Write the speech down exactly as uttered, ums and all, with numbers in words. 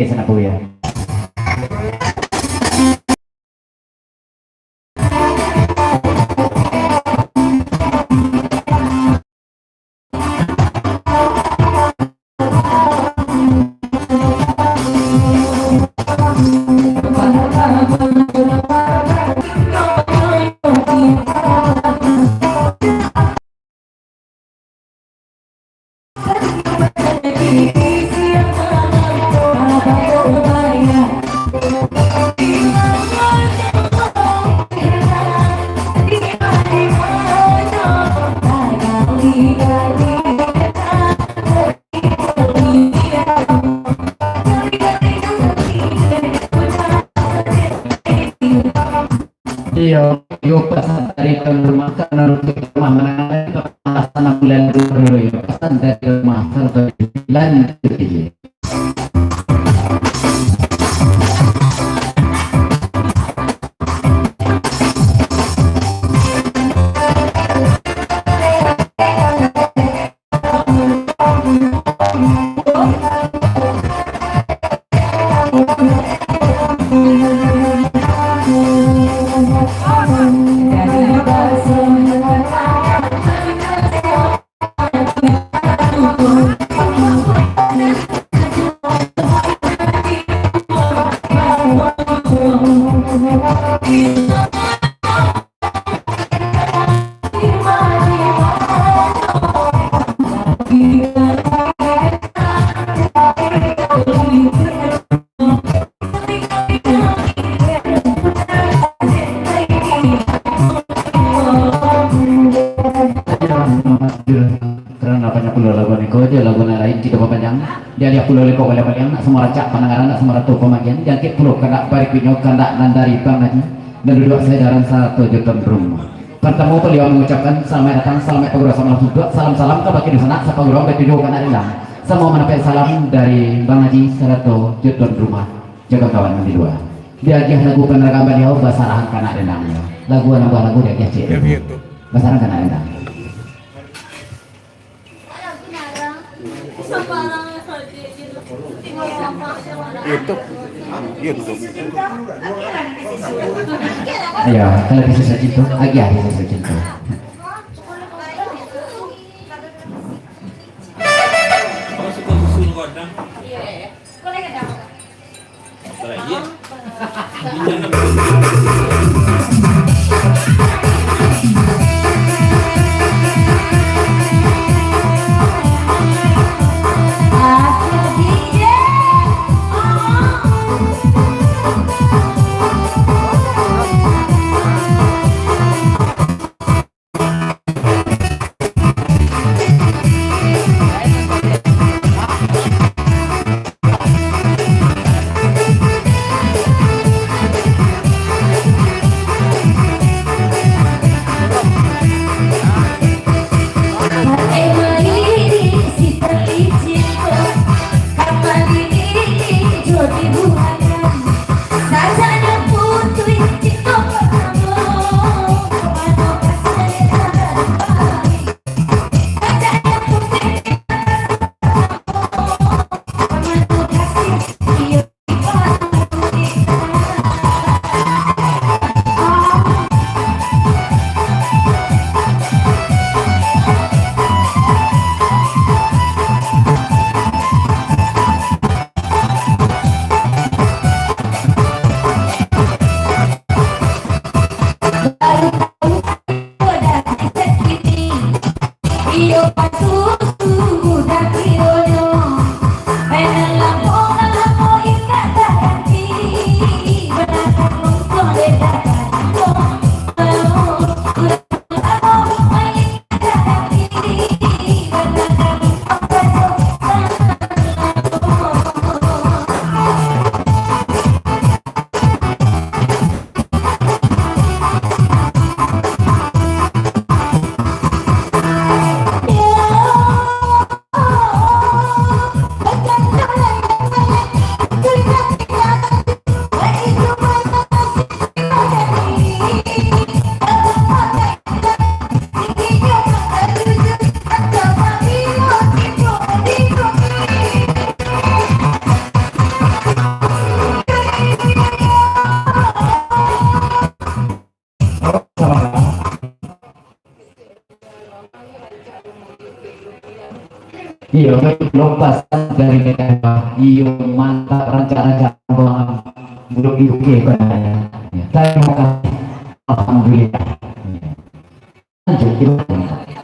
Oke, sana Buya. Iyo, iyo, pasan dari tuan rumah, karano rumah manangan, alasan bulan dulu, iyo, pasan dari rumah, sarato lanjut, iyo. Karano banyak pulo lagu niko, jo lagu nan lain kito papanjang. Dialiah pulo leko baliang-baliang, nak samo rancak pandangaran, nak samo rato pamagian. Jangkik pulo kandak barikuiknyo, kandak nan dari Bang Haji, nan duduak saedaran sarato jo tuan rumah. Partamo, baliau mangucapkan salamaik datang, salamaik pagurau, salamaik suntuak, salam-salam ka bakeh dunsanak, sapagurau batuju ka anak dendang. Samo manampek salam dari Bang Haji sarato jo tuan rumah, jo kawan-kawan nan di lua. Diagiah lagu panaragaan baliau, basarahan ka anak dendang. Lagu, anak buah lagu diagiah ciek. Basarahan ka anak dendang. YouTube. YouTube. Iyo, kalau bisa sajo tu, agiah bisa sajo tu. Iyo, lopas dari negara. Iyo, mantap, rancak-rancak Abang. Belum diukir. Ya, terima kasih. Alhamdulillah. Ya. Lanjut, gimana?